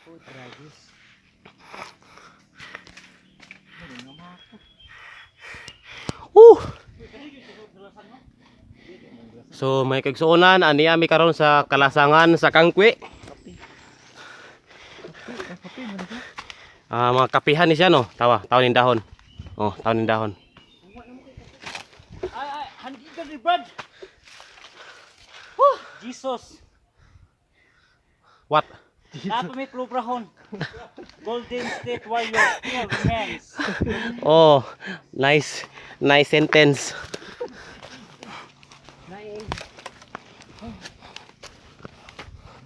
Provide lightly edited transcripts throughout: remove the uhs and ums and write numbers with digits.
Oh, tragis. Woo! So may kagsuonan ani ami karon sa kalasangan sa Kangkwi. Ah, mga kapihan ni siya, no. Tawa, tawa ning dahon. Oh, tawa ning dahon. Ay, ay, handi ka ni Brad. Whew, Jesus. What? Napa may klubrahon. Golden State Warriors still remains. Oh, nice. Nice sentence.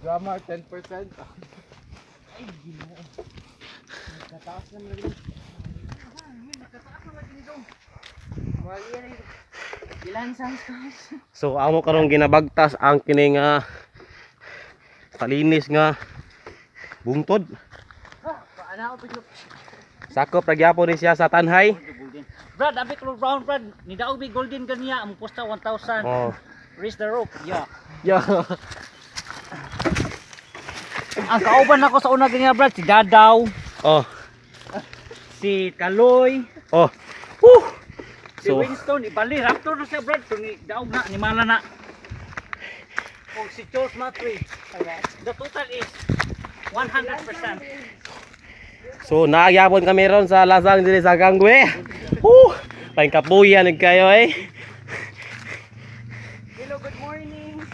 Grammar 10%. Ay, Ginoo. Nagkataas naman lagi. Nagkataas naman lagi nito. Ilan sans guys? So amo karong ginabagtas ang kini nga kalinis nga bungtod. Paana ako biglo. Sakop ra gyapon ni siya sa Tanhay. Golden. Brad, abi Brown, Brad. Ni daog bi golden ganiya mo posta 1,000. Oh. Raise the rope. Yeah. Yeah. Ang kauban ako sa una ganiya, Brad, si Dadaw, Oh. si Kaloy, Oh. Woo! si So, Winston, ibali Raptor na siya, Brad. So ni daog na ni Mala na. O si Charles Matri. The total is 100%. So naagyapon kami ron sa lasang diri sa Kangwe. Woo! Paing kapuya nag kayo eh. Hello, good morning.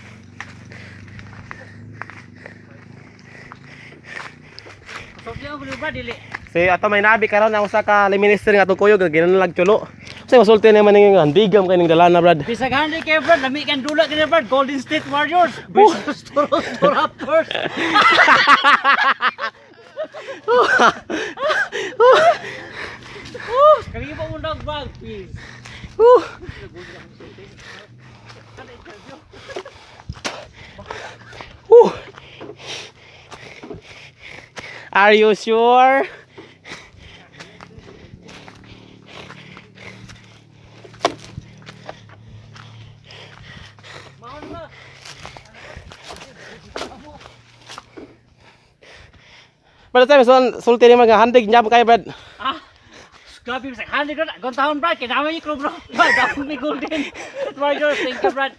Sulti ako Brad, dili. Si ato may nabi karon ang usa ka minister nga atong kuyog ginalag chulo. Kasi masulti naman ning handigam kay ning dala na, Brad. Bisag handi kay Brad, lami kan dula kay Brad, Golden State Warriors versus Toronto Raptors. Oh, kalibo mo dog bag, please. Woo! Woo! Are you sure? Mahon ba? Pero sabi, sulti naman nga handig niya kayo, Brad. Ah. Grabe bisag handi ko na. Gontahon, Brad, kay naman yung club bro. Brad, ako may Golden State Warriors. Thank you, Brad.